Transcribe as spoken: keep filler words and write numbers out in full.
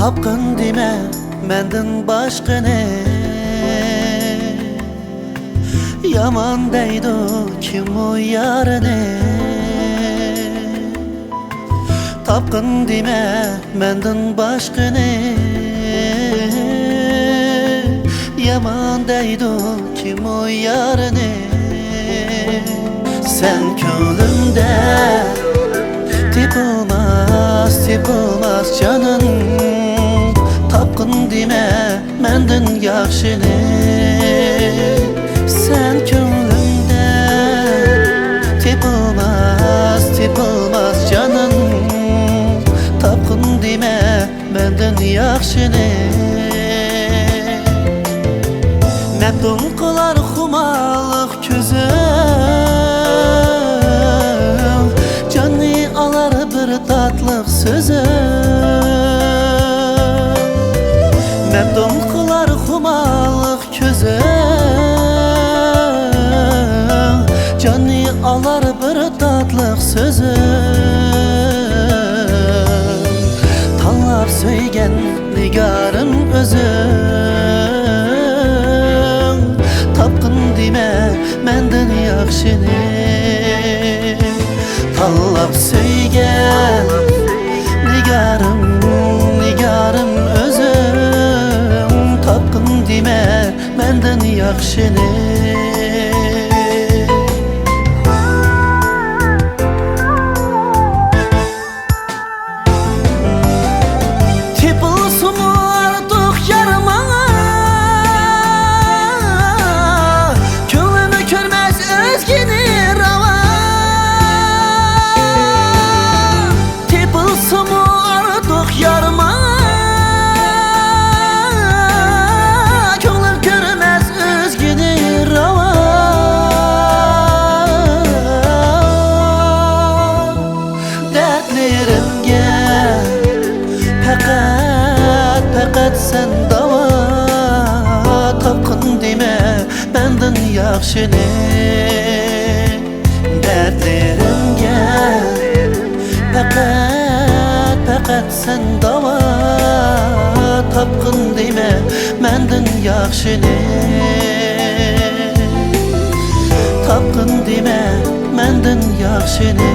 تاپقىن دېمە مەندىن باشقىنى، يامان دەيدۇ كىم ئۇ يارىنى. تاپقىن دېمە مەندىن باشقىنى، يامان دەيدۇ كىم ئۇ يارىنى. سەن كۆڭلۈمدە تېپىلماس، تېپىلماس جانىم. تاپقىن دېمە مەندىن ياخشىنى. سەن كۆڭلۈمدە تېپىلماس، تېپىلماس جانىم. تاپقىن دېمە مەندىن ياخشىنى. مەپتۇن قىلار خۇمارلىق كۆزۈڭ، جاننى ئالار بىر تاتلىق سۆزۈڭ. مەپتۇن قىلار خۇمارلىق كۆزۈڭ، جاننى ئالار بىر تاتلىق سۆزۈڭ. تاللاپ سۆيگەن نىگارىم ئۆزۈڭ، تاپقىن دېمە مەندىن ياخشىنى. تاللاپ سۆيگەن نىگارىم، نىگارىم ئۆزۈڭ، تاپقىن دېمە مەندىن ياخشىنى. تېپىلسىمۇ ئارتۇق يار ماڭا، كۆڭلۈم كۆرمەس ئۆزگىنى راۋا. تېپىلسىمۇ ئارتۇق يار ماڭا، كۆڭلۈم كۆرمەس ئۆزگىنى راۋا. دەردلىرىمگە پەقەت، پەقەت سەن داۋا. تاپقىن دېمە مەندىن ياخشىنى. دەردلىرىمگە پەقەت، پەقەت سەن داۋا. تاپقىن دېمە مەندىن ياخشىنى. تاپقىن دېمە مەندىن ياخشىنى.